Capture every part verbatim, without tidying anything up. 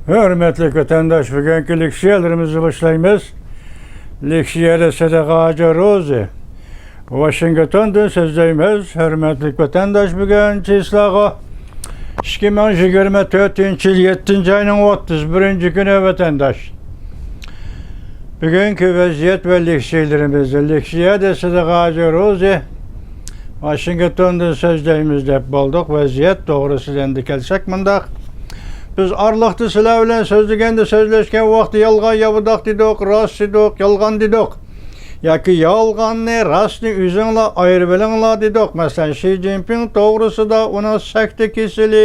ھۆرمەتلىك ۋەتەنداش، بۈگۈنكى لېكسىيەلىرىمىزنى باشلايمىز. لېكسىيەدە سەدىقە ھاجى روزى. ۋاشىنگتوندىن سۆزلەيمىز. ھۆرمەتلىك ۋەتەنداش، بۈگۈن چىسلاغا ئىككى مىڭ يىگىرمە تۆتىنچى يىل يەتتىنچى ئاينىڭ ئوتتۇز بىرىنچى كۈنى ۋەتەنداش. بۈگۈنكى ۋەزىيەت ۋە لېكسىيەلىرىمىز. لېكسىيەدە سەدىقە ھاجى روزى. ۋاشىنگتوندىن سۆزلەيمىز دەپ بولدۇق. ۋەزىيەت توغرىسىدا ئەمدى كەلسەك مۇنداق. بىز ئارىلىقتا سىلەر بىلەن سۆزلىگەندە، سۆزلەشكەن ۋاقتى يالغان ياۋىداق دېدۇق، راست دېدۇق، يالغان دېدۇق. ياكى يالغاننى، راستنى ئۆزۈڭلار ئايرىۋېلىڭلار دېدۇق. مەسىلەن، شى جىنپىڭ توغرىسىدا، ئۇنىڭ سەكتە كېسىلى،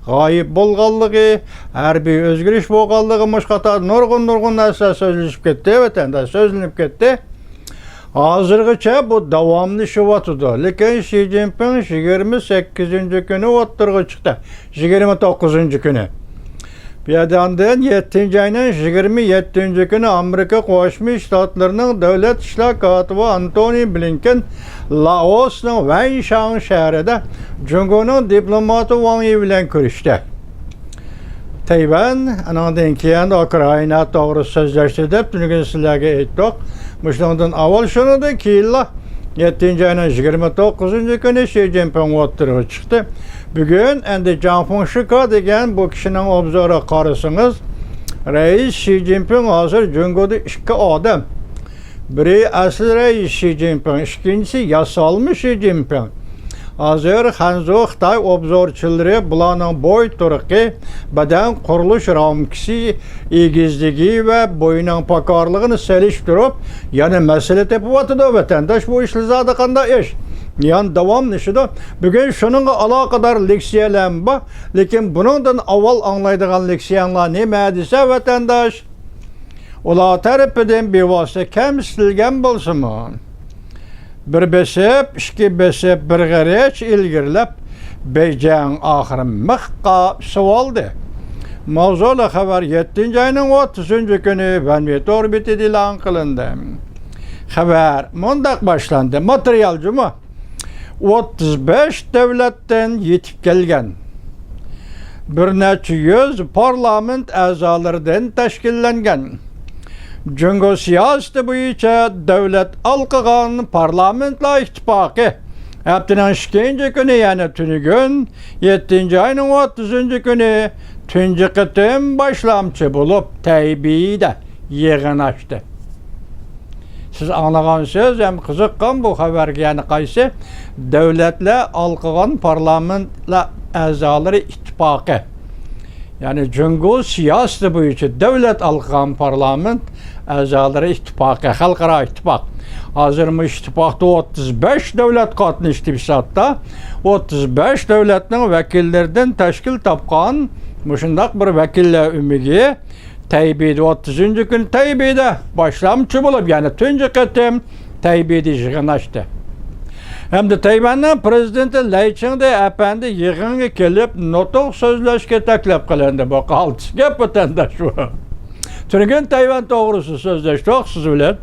غايىب بولغانلىقى، ھەربىي ئۆزگىرىش بولغانلىقى، مۇشۇ قاتار نۇرغۇن، نۇرغۇن نەرسە سۆزلىشىپ كەتتى، ۋەتەنداش، سۆزلىنىپ كەتتى. ھازىرغىچە بۇ داۋاملىشىۋاتىدۇ. لېكىن شى جىنپىڭ يىگىرمە سەككىزىنچى كۈنى ئوتتۇرىغا چىقتى. يىگىرمە توققۇزىنچى كۈنى. بۇ يەردە ئاندىن يەتتىنچى ئاينىڭ يىگىرمە يەتتىنچى كۈنى ئامېرىكا قوشما شتاتلىرىنىڭ دۆلەت ئىشلار كاتىپى ئانتونى بلىنكېن لائوسنىڭ ۋەنشاڭ شەھىرىدە جۇڭگونىڭ دىپلوماتى ۋاڭ يى بىلەن كۆرۈشتى. تەيۋەن، ئانىڭدىن كېيىن ئۇكرائىنا توغرىسىدا سۆزلەشتى دەپ تۈنۈگۈن سىلەرگە ئېيتتۇق. مۇشۇنىڭدىن ئاۋۋال، شۇنىڭدىن كېيىنلا يەتتىنچى ئاينىڭ يىگىرمە توققۇزىنچى كۈنى شى جىنپىڭ ئوتتۇرىغا چىقتى. بۈگۈن ئەمدى جاڭ فېڭشىكا دېگەن بۇ كىشىنىڭ ئوبزورىغا قارىسىڭىز، رەئىس شى جىنپىڭ ھازىر جۇڭگودا ئىككى ئادەم. بىرى ئەسلى رەئىس شى جىنپىڭ، ئىككىنچىسى ياسالما شى جىنپىڭ. ھازىر خەنزۇ خىتاي ئوبزورچىلىرى بۇلارنىڭ بوي تۇرقى، بەدەن قۇرۇلۇش رامكىسى، ئېگىزلىكى ۋە بويىنىڭ پاكارلىقىنى سېلىشتۇرۇپ، يەنە مەسىلە تېپىۋاتىدۇ. ۋەتەنداش، بۇ ئىشلار زادى قانداق ئىش؟ يەنە داۋاملىشىدۇ. بۈگۈن شۇنىڭغا ئالاقىدار لېكسىيەلەرمۇ بار. لېكىن بۇنىڭدىن ئاۋۋال ئاڭلايدىغان لېكسىيەڭلار نېمە دېسە، ۋەتەنداش، ئۇلار تەرىپىدىن بىۋاسىتە كەمسىتىلگەن بولسىمۇ، بىر بېسىپ، ئىككى بېسىپ، بىر غېرىچ ئىلگىرىلەپ، بېيجىڭ ئاخىرى مىخقا ئۈسۈۋالدى. ماۋزۇلۇق خەۋەر يەتتىنچى ئاينىڭ ئوتتۇزىنچى كۈنى ۋەنۋېي تور بېتىدە ئېلان قىلىندى. خەۋەر مۇنداق باشلاندى. ماتېرىيال جۇمۇ. ئوتتۇز بەش دۆلەتتىن يېتىپ كەلگەن، بىر نەچچە يۈز پارلامېنت ئەزالىرىدىن تەشكىللەنگەن جۇڭگو سىياسىتى بويىچە دۆلەت ھالقىغان پارلامېنتلار ئىتتىپاقى ھەپتىنىڭ ئىككىنچى كۈنى، يەنى تۈنۈگۈن، يەتتىنچى ئاينىڭ ئوتتۇزىنچى كۈنى تۇنجى قېتىم باشلامچى بولۇپ تەيبېيدە يىغىن ئاچتى. سىز ئاڭلىغان سۆز ھەم قىزىققان بۇ خەۋەرگە، يەنى قايسى؟ دۆلەتلەر ھالقىغان پارلامېنتلار ئەزالىرى ئىتتىپاقى. يەنى جۇڭگو سىياسىتى بويىچە دۆلەت ھالقىغان پارلامېنت ئەزالىرى ئىتتىپاقى، خەلقئارا ئىتتىپاق. ھازىر مۇشۇ ئىتتىپاقتا ئوتتۇز بەش دۆلەت قاتنىشىپ ھېسابتا. ئوتتۇز بەش دۆلەتنىڭ ۋەكىللىرىدىن تەشكىل تاپقان مۇشۇنداق بىر ۋەكىللەر ئۆمىكى تەيبېيدە، ئوتتۇزىنچى كۈنى تەيبېيدە باشلامچى بولۇپ، يەنى تۇنجى قېتىم تەيبېيدە يىغىن ئاچتى. ھەمدە تەيۋەننىڭ پىرېزىدېنتى لەي چىڭدې ئەپەندى يىغىنغا كېلىپ، نۇتۇق سۆزلەشكە تەكلىپ قىلىندى. بۇ قالتىس گەپ، ۋەتەنداش، بۇ. تۈنۈگۈن تەيۋەن توغرىسىدا سۆزلەشتۇق سىز بىلەن.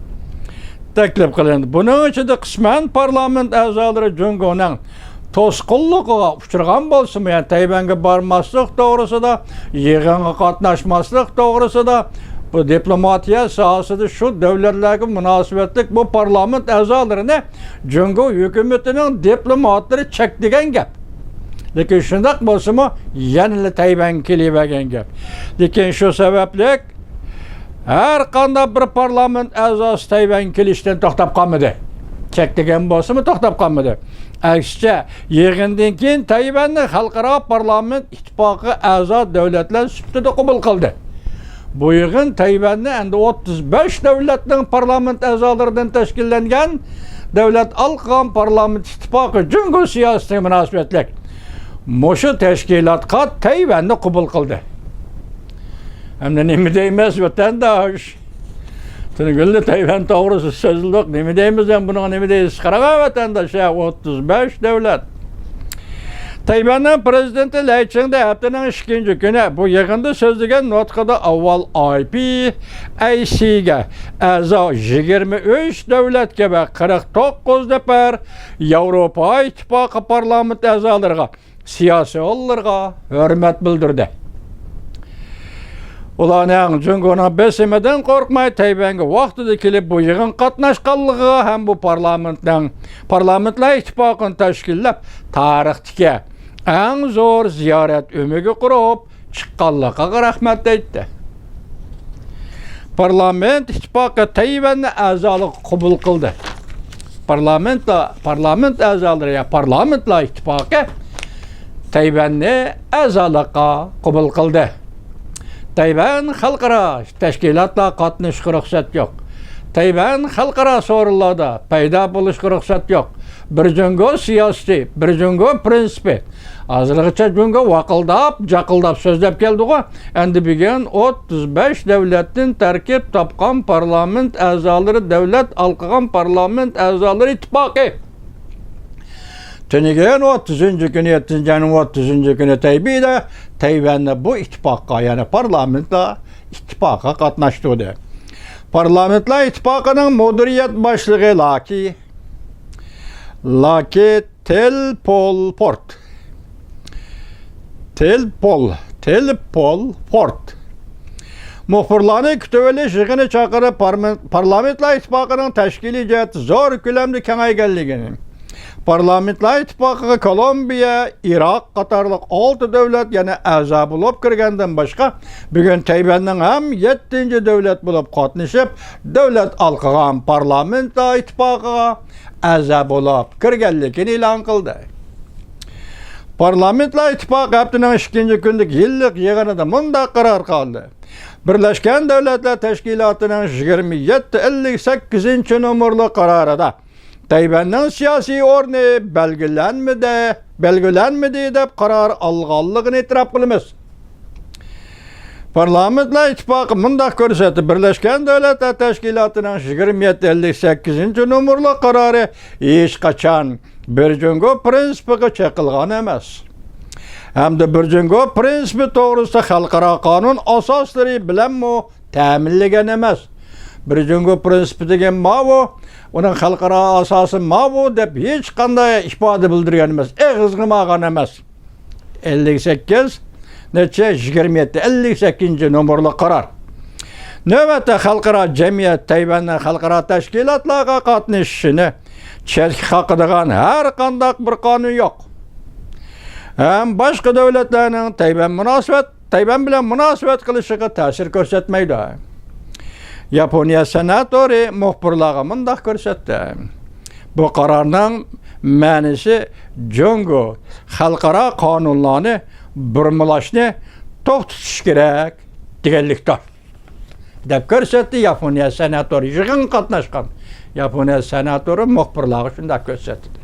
تەكلىپ قىلىندى. بۇنىڭ ئىچىدە قىسمەن پارلامېنت ئەزالىرى جۇڭگونىڭ توسقۇنلۇقىغا ئۇچرىغان بولسىمۇ، يەنى تەيۋەنگە بارماسلىق توغرىسىدا، يىغىنغا قاتناشماسلىق توغرىسىدا، بۇ دىپلوماتىيە ساھەسىدە شۇ دۆلەتلەرگە مۇناسىۋەتلىك بۇ پارلامېنت ئەزالىرىنى جۇڭگو ھۆكۈمىتىنىڭ دىپلوماتلىرى چەكلىگەن گەپ. لېكىن شۇنداق بولسىمۇ، يەنىلا تەيۋەنگە كېلىۋەرگەن گەپ. لېكىن شۇ سەۋەبلىك ھەر قانداق بىر پارلامېنت ئەزاسى تەيۋەنگە كېلىشتىن توختاپ قالمىدى. چەكلىگەن بولسىمۇ، توختاپ قالمىدى. ئەكسىچە، يىغىندىن كېيىن تەيۋەننى خەلقئارا پارلامېنت ئىتتىپاقىغا ئەزا دۆلەتلەر سۈپىتىدە قوبۇل قىلدى. بۇ يىغىن تەيۋەننى ئەمدى ئوتتۇز بەش دۆلەتنىڭ پارلامېنت ئەزالىرىدىن تەشكىللەنگەن دۆلەت ھالقىغان پارلامېنت ئىتتىپاقى جۇڭگو سىياسىتىگە مۇناسىۋەتلىك مۇشۇ تەشكىلاتقا تەيۋەننى قوبۇل قىلدى. ئەمدى نېمە دەيمىز، ۋەتەنداش؟ تۈنۈگۈنلا تەيۋەن توغرىسىدا سۆزلىدۇق. نېمە دەيمىز، ئەمدى بۇنىڭغا نېمە دەيسىز؟ قاراڭا، ۋەتەنداش، ھە، ئوتتۇز بەش دۆلەت. تەيۋەننىڭ پىرېزىدېنتى لەي چىڭدې ھەپتىنىڭ ئىككىنچى كۈنى بۇ يىغىندا سۆزلىگەن نۇتقىدا ئاۋۋال ئاي پى ئەي سىگە ئەزا يىگىرمە ئۈچ دۆلەتكە ۋە قىرىق توققۇز نەپەر ياۋروپا ئىتتىپاقى پارلامېنت ئەزالىرىغا، سىياسىيونلىرىغا ھۆرمەت بىلدۈردى. ئۇلارنىڭ جۇڭگونىڭ بېسىمىدىن قورقماي تەيۋەنگە ۋاقتىدا كېلىپ بۇ يىغىنغا قاتناشقانلىقىغا ھەم بۇ پارلامېنتنىڭ، پارلامېنتلار ئىتتىپاقىنى تەشكىللەپ تارىختىكى ئەڭ زور زىيارەت ئۆمىكى قۇرۇپ چىققانلىقىغا رەھمەت ئېيتتى. پارلامېنت ئىتتىپاقى تەيۋەننى ئەزالىققا قوبۇل قىلدى. پارلامېنتلار، پارلامېنت ئەزالىرى يا پارلامېنتلار ئىتتىپاقى تەيۋەننى ئەزالىققا قوبۇل قىلدى. تەيۋەن خەلقئارا تەشكىلاتلارغا قاتنىشىشقا رۇخسەت يوق. تەيۋەن خەلقئارا سورۇنلاردا پەيدا بولۇشقا رۇخسەت يوق. بىر جۇڭگو سىياسىتى، بىر جۇڭگو پىرىنسىپى. ھازىرغىچە جۇڭگو ۋاقىلداپ، جاقىلداپ سۆزلەپ كەلدىغۇ. ئەمدى بۈگۈن ئوتتۇز بەش دۆلەتتىن تەركىب تاپقان پارلامېنت ئەزالىرى، دۆلەت ھالقىغان پارلامېنت ئەزالىرى ئىتتىپاقى تۈنۈگۈن ئوتتۇزىنچى كۈنى، يەتتىنچى ئاينىڭ ئوتتۇزىنچى كۈنى تەيبېيدە تەيۋەننى بۇ ئىتتىپاققا، يەنى پارلامېنتلار ئىتتىپاقىغا قاتناشتۇردى. پارلامېنتلار ئىتتىپاقىنىڭ مۇدىرىيەت باشلىقى لاكى، لاكى تېلپول پورت. تېلپول، تېلپول پورت. مۇخبىرلارنى كۈتۈۋېلىش يىغىنى چاقىرىپ، پارمېن-، پارلامېنتلار ئىتتىپاقىنىڭ تەشكىلىي جەھەتتە زور كۆلەمدە كېڭەيگەنلىكىنى، پارلامېنتلار ئىتتىپاقىغا كولومبىيە، ئىراق قاتارلىق ئالتە دۆلەت يەنە ئەزا بولۇپ كىرگەندىن باشقا، بۈگۈن تەيۋەننىڭ ھەم يەتتىنچى دۆلەت بولۇپ قاتنىشىپ، دۆلەت ھالقىغان پارلامېنتلار ئىتتىپاقىغا ئەزا بولۇپ كىرگەنلىكىنى ئېلان قىلدى. پارلامېنتلار ئىتتىپاقى ھەپتىنىڭ ئىككىنچى كۈنىدىكى يىللىق يىغىنىدا مۇنداق قارار قىلدى: بىرلەشكەن دۆلەتلەر تەشكىلاتىنىڭ يىگىرمە يەتتە ئەللىك سەككىزىنچى نومۇرلۇق قارارىدا تەيۋەننىڭ سىياسىي ئورنى بەلگىلەنمىدى، بەلگىلەنمىدى دەپ قارار ئالغانلىقىنى ئېتىراپ قىلىمىز. پارلامېنتلار ئىتتىپاقى مۇنداق كۆرسەتتى: بىرلەشكەن دۆلەتلەر تەشكىلاتىنىڭ يىگىرمە يەتتە ئەللىك سەككىزىنچى نومۇرلۇق قارارى ھېچقاچان بىر جۇڭگو پىرىنسىپىغا چېقىلغان ئەمەس ھەمدە بىر جۇڭگو پىرىنسىپى توغرىسىدا خەلقئارا قانۇن ئاساسلىرى بىلەنمۇ تەمىنلىگەن ئەمەس. بىر جۇڭگو پىرىنسىپى دېگەن ماۋۇ، ئۇنىڭ خەلقئارا ئاساسى ماۋۇ دەپ ھېچقانداق ئىپادە بىلدۈرگەن ئەمەس، ئېغىزغىمۇ ئالغان ئەمەس. ئەللىك سەككىز، نەچچە، يىگىرمە يەتتە، ئەللىك سەككىزىنچى نومۇرلۇق قارار. نۆۋەتتە خەلقئارا جەمئىيەت تەيۋەننىڭ خەلقئارا تەشكىلاتلارغا قاتنىشىشىنى چەتكە قاقىدىغان ھەر قانداق بىر قانۇن يوق. ھەم باشقا دۆلەتلەرنىڭ تەيۋەن مۇناسىۋەت، تەيۋەن بىلەن مۇناسىۋەت قىلىشىغا تەسىر كۆرسەتمەيدۇ. ياپونىيە سېناتورى مۇخبىرلارغا مۇنداق كۆرسەتتى: بۇ قارارنىڭ مەنىسى جۇڭگو خەلقئارا قانۇنلارنى بۇرمىلاشنى توختىتىش كېرەك دېگەنلىكتۇر، دەپ كۆرسەتتى ياپونىيە سېناتورى، يىغىنغا قاتناشقان ياپونىيە سېناتورى مۇخبىرلارغا شۇنداق كۆرسەتتى.